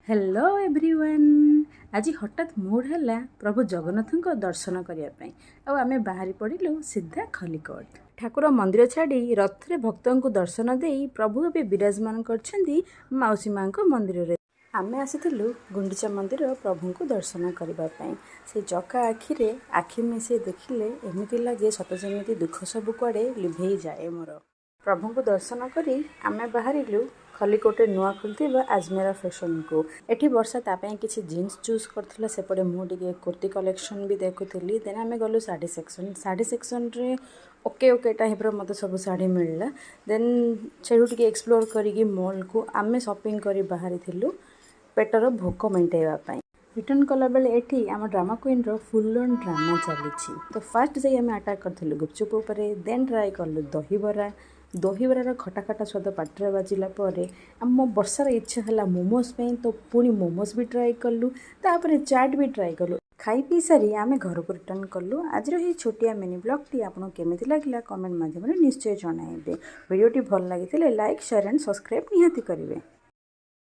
Hello everyone. ଆଜି ହଠାତ୍ mood ହେଲା ପ୍ରଭୁ ଜଗନ୍ନାଥଙ୍କ ଦର୍ଶନ କରିବା ପାଇଁ ଆଉ ଆମେ ବାହାରି ପଡ଼ିଲୁ ସିଧା ଖଲିକୋଟ। ଠାକୁର ମନ୍ଦିର ଛାଡ଼ି ରଥରେ ଭକ୍ତଙ୍କୁ ଦର୍ଶନ ଦେଇ ପ୍ରଭୁ ଏବେ ବିରାଜମାନ କରିଛନ୍ତି ମାଉସୀ ମାଙ୍କ ମନ୍ଦିରରେ। ଆମେ ଆସିଥିଲୁ ଗୁଣ୍ଡିଚା ମନ୍ଦିର ପ୍ରଭୁଙ୍କୁ ଦର୍ଶନ କରିବା ପାଇଁ। ସେ ଚକା ଆଖିରେ ଆଖି ମିଶେଇ ଦେଖିଲେ ଏମିତି ଲାଗେ, ସତେ ଯେମିତି ଦୁଃଖ ସବୁ କୁଆଡ଼େ ଲିଭେଇ ଯାଏ ମୋର। ପ୍ରଭୁଙ୍କୁ ଦର୍ଶନ କରି ଆମେ ବାହାରିଲୁ ଖଲିକୋଟରେ ନୂଆ ଖୋଲିଥିବା ଆଜମେରା ଫ୍ୟାସନକୁ। ଏଠି ବର୍ଷା ତା ପାଇଁ କିଛି ଜିନ୍ସ ଚୁଜ୍ କରିଥିଲା, ସେପଟେ ମୁଁ ଟିକେ କୁର୍ତ୍ତୀ କଲେକ୍ସନ୍ ବି ଦେଖୁଥିଲି। ଦେନ୍ ଆମେ ଗଲୁ ଶାଢ଼ୀ ସେକ୍ସନ୍। ଶାଢ଼ୀ ସେକ୍ସନ୍ରେ ଓକେ ଓକେ ଟାଇପ୍ର ମୋତେ ସବୁ ଶାଢ଼ୀ ମିଳିଲା। ଦେନ୍ ସେଇଠୁ ଟିକେ ଏକ୍ସପ୍ଲୋର୍ କରିକି ମଲ୍କୁ ଆମେ ସପିଂ କରି ବାହାରିଥିଲୁ ପେଟର ଭୋକ ମେଣ୍ଟାଇବା ପାଇଁ। ରିଟର୍ନ କଲାବେଳେ ଏଠି ଆମ ଡ୍ରାମା କୁଇନ୍ର ଫୁଲ୍ ଅନ୍ ଡ୍ରାମା ଚାଲିଛି। ତ ଫାର୍ଷ୍ଟ ଯାଇ ଆମେ ଆଟାକ୍ କରିଥିଲୁ ଗୁପଚୁପ ଉପରେ, ଦେନ୍ ଟ୍ରାଏ କଲୁ ଦହିବରା। ଦହିବରାର ଖଟା ଖଟା ସ୍ୱାଦ ପାଟିରେ ବାଜିଲା ପରେ ଆମ ବର୍ଷାର ଇଚ୍ଛା ହେଲା ମୋମୋସ୍ ପାଇଁ, ତ ପୁଣି ମୋମୋସ୍ ବି ଟ୍ରାଏ କଲୁ। ତାପରେ ଚାଟ୍ ବି ଟ୍ରାଏ କଲୁ। ଖାଇ ପିଇ ସାରି ଆମେ ଘରକୁ ରିଟର୍ନ କଲୁ। ଆଜିର ଏହି ଛୋଟିଆ ମିନି ବ୍ଲଗ୍ଟି ଆପଣଙ୍କୁ କେମିତି ଲାଗିଲା, କମେଣ୍ଟ ମାଧ୍ୟମରେ ନିଶ୍ଚୟ ଜଣାଇବେ। ଭିଡ଼ିଓଟି ଭଲ ଲାଗିଥିଲେ ଲାଇକ୍, ସେୟାର ଆଣ୍ଡ ସବସ୍କ୍ରାଇବ୍ ନିହାତି କରିବେ।